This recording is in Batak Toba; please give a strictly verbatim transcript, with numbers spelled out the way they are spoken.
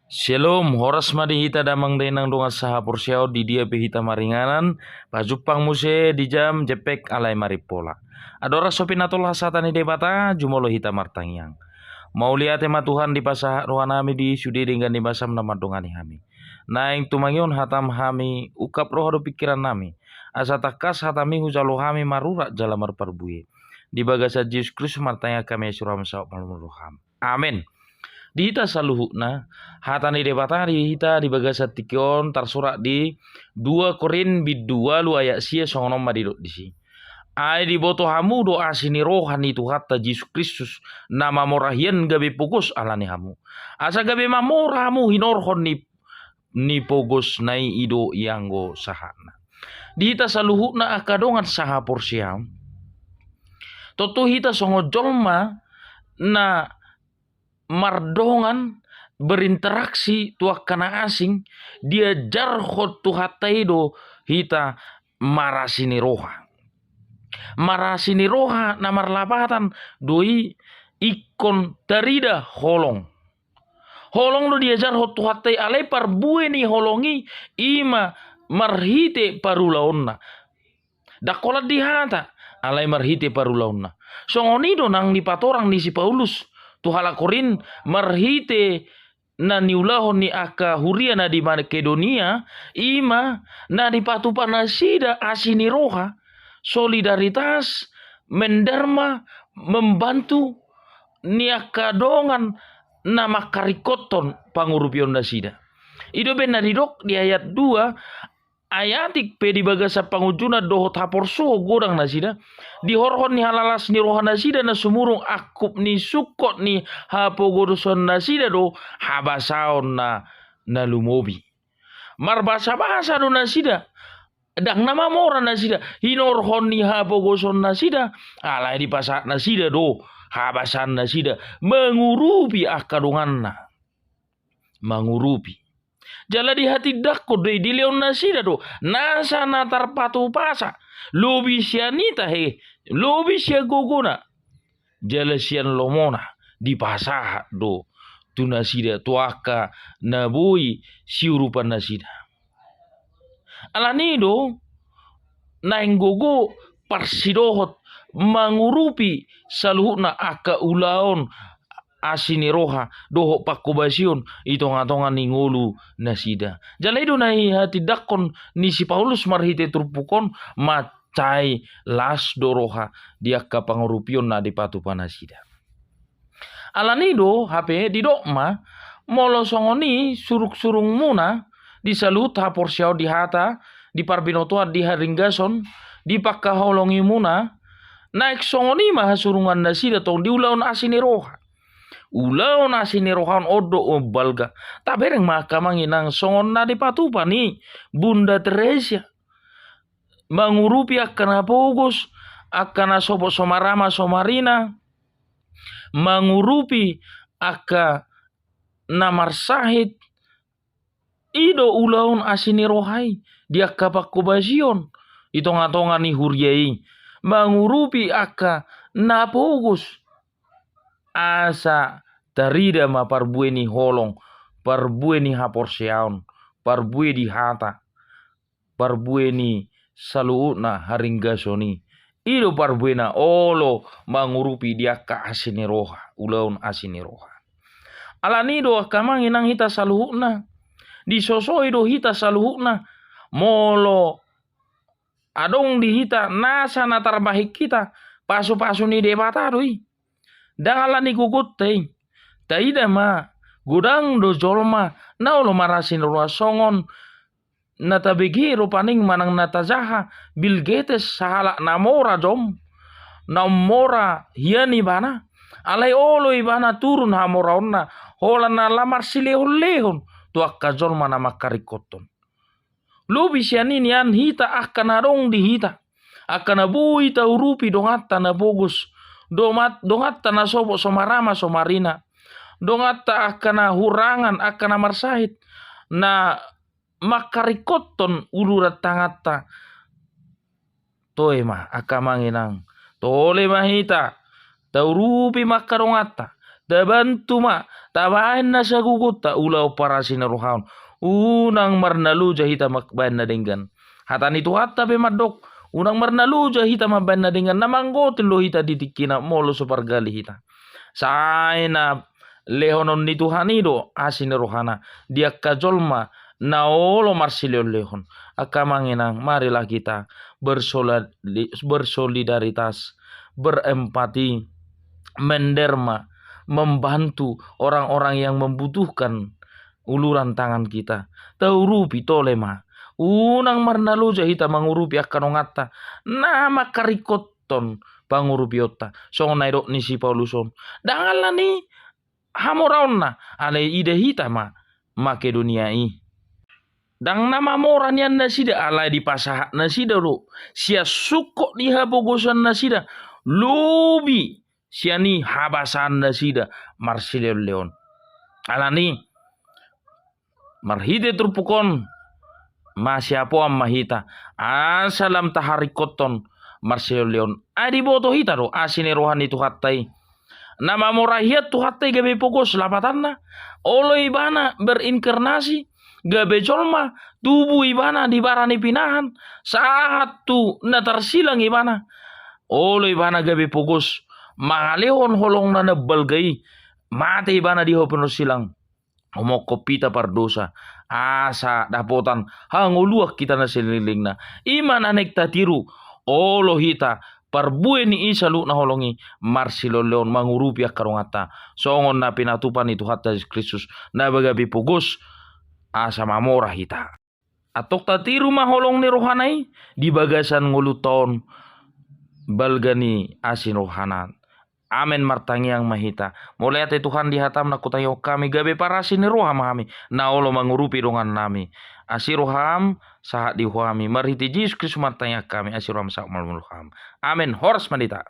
Shalom, horas ma di hita damang dainang dongan sahaporseaon di dia pe hita maringanan, pajumpang muse di jam jempek alai marimpola. Andorang so pinatolhas hata ni Debata, jumolo hita martangiang. Mauliate ma Tuhan dipasahat roha nami di sude denggan ni basam na mandongani hami. Naeng tumangihon hatam hami, ungkap roha dohot pingkiran nami. Asa tangkas hatami hujalo hami marurat jala marparbue. Di bagasan Jesus Kristus martangiang hami, suram saut malum roham. Amen. Di hita saluhutna, hata ni Debata di hita di bagasan tingki on tarsurat di dua Korint bindu ualu ayat sia, songon on ma didok disi. Ai diboto hamu do asi ni roha ni Tuhanta Jesus Kristus, na mamora hian gabe pogos ala ni hamu. Asa gabe mamora hamu hinorhon ni, ni pogosna i, i do ianggo sahatna. Di hita saluhutna angka dongan sahaporseaon, tontu hita songon jolma na mardongan, berinteraksi tu angka na asing, diajarhon Tuhanta i do hita marasi ni roha. Marasi ni roha na marlapatan do i ingkon tarida holong. Holong do diajarhon Tuhanta i, alai parbue ni holong i, i ma marhite parulaonna. Ndang holan di hata, alai marhite parulaonna. Songon i do nang dipatorang ni si Paulus tu halak Korint marhite na niulahon ni angka huria na di Makedonia, i ma na dipatupa nasida asi ni roha, solidaritas, menderma, membantu ni angka dongan na mangkaringkothon pangurupion nasida. I do umbahen na didok di ayat dua, ai atik pe di bagasan pangunjunan dohot haporsuhon godang nasida, dihorhon ni halalas ni roha nasida na sumurung angkup ni sungkot ni hapogoson nasida do habasaon na, na lumobi. Marbasabasa do nasida, ndang na mamora nasida, hinorhon ni hapogoson nasida, alai dipasahat nasida do habasaan nasida mangurupi angka donganna. Mangurupi. Jala dihatindangkon do i, dilehon nasida do nasa na tarpatupasa, lobi sian ita he, lobi sian gogona, jala sian lomona, dipasahat do tu nasida, tu angka na boi siurupan nasida. Ala ni do naeng gogo parsidohot mangurupi saluhutna angka ulaon asi ni roha dohot panghobasion i tonga-tonga ni ngolu nasida. Jala i do na dihatindangkon ni si Paulus marhite turpuk on, mansai las do roha di angka pangurupion na dipatupa nasida. Ala ni do hape didok ma, molo songon i surung-surungmuna di saluhut haporseaon, di hata, di parbinotoan, di haringgason, di pangkaholongimuna, naeng songon i ma hasurungan nasida tong di ulaon asi ni roha. Ulaon asi ni roha on, on do umbalga. Tabereng ma angka amang inang songon na dipatupa ni Bunda Teresia. Mangurupi angka na pogos, angka na sopo so marama so marina, mangurupi angka na marsahit, i do ulaon asi ni roha i di angka panghobasion i tonga-tonga ni huria i, mangurupi angka na pogos, asa tarida ma parbue ni holong, parbue ni haporseaon, parbue di hata, parbue ni saluhutna haringgason i. I do parbuena olo mangurupi di angka asi ni roha, ulaon asi ni roha. Ala ni do angka amang inang hita saluhutna, disosoi do hita saluhutna, molo adong di hita nasa na tarbahen hita, pasu-pasu ni Debata do i. Ndang ala ni gogonta i. Taida ma, godang do jolma na olo marasi ni roha, songon na tabege rupani manang na tajaha Bill Gates, sahalak na mora jom, na ummora hian ibana, alai olo ibana turun hamoraonna, holan na la marsilehon-lehon tu angka jolma na mangkaringkothon. Lobi sian i nian hita angka na adong di hita, angka na boi taurupi donganta na pogos, domat-, donganta na sopo so marama so marina, donganta angka na hurangan, angka na marsahit, na mangkaringkothon uduran tanganta. Toe ma angka amang inang, tole ma hita, taurupi ma angka donganta, Tabantu ma, tabaen na sagogonta ulaon parasi ni roha on. Unang marnaloja hita mambaen na denggan. Hata ni Tuhanta pe mandok, unang marnaloja hita mambaen na denggan, na manggotil do hita di tingkina molo so pargali hita. Sai na lehonon ni Tuhan i do asi ni rohana di angka jolma na olo marsilehonlehon. Angka amang inang, marilah kita bersolidaritas, berempati, menderma, membantu orang-orang yang membutuhkan uluran tangan kita. Taurupi tole ma. Unang marnaloja hita mangurupi angka donganta na mangkaringkothon pangurupionta. Songon na nidok ni si Paulus on. Ndang alani hamoraonna, alai ida hita ma Makedonia i. Ndang na mamora nian nasida, alai dipasahat nasida do sian sungkot ni hapogosan nasida, lobi sian i habasaan nasida marsilehonlehon. Alani marhite turpuk on masiapoan ma hita asa lam taharingkothon marsilehonlehon. Ai diboto hita do asi ni roha ni Tuhanta i. Na mamora hian Tuhanta i gabe pogos lapatanna. Olo ibana berinkarnasi, gabe jolma, tubu ibana di bara ni pinahan, sahat tu na tarsilang ibana. Olo ibana gabe pogos mangalehon holongna na balga i, mate ibana di hau pinorsilang. Omokhon hita pardosa asa dapotan hangoluan hita na salelenglelengna. I ma na naeng tatiru, olo hita parbue ni i saluhut na holong i marsilehonlehon mangurupi angka donganta songon na pinatupa ni Tuhanta Jesus Kristus na gabe pogos asa mamora hita. Antong tatiru ma holong ni rohana i di bagasan ngolunta on balga ni asi ni rohana. Amen. Martangiang ma hita. Mauliate Tuhan di hatam na hutangihon hami, gabe parasi ni roha ma hami na olo mangurupi dongannami. Asi roham sahat di hami. Marhite Jesus Kristus martangiang hami, asi roham sahat ma di hami. Amen. Horas ma di hita.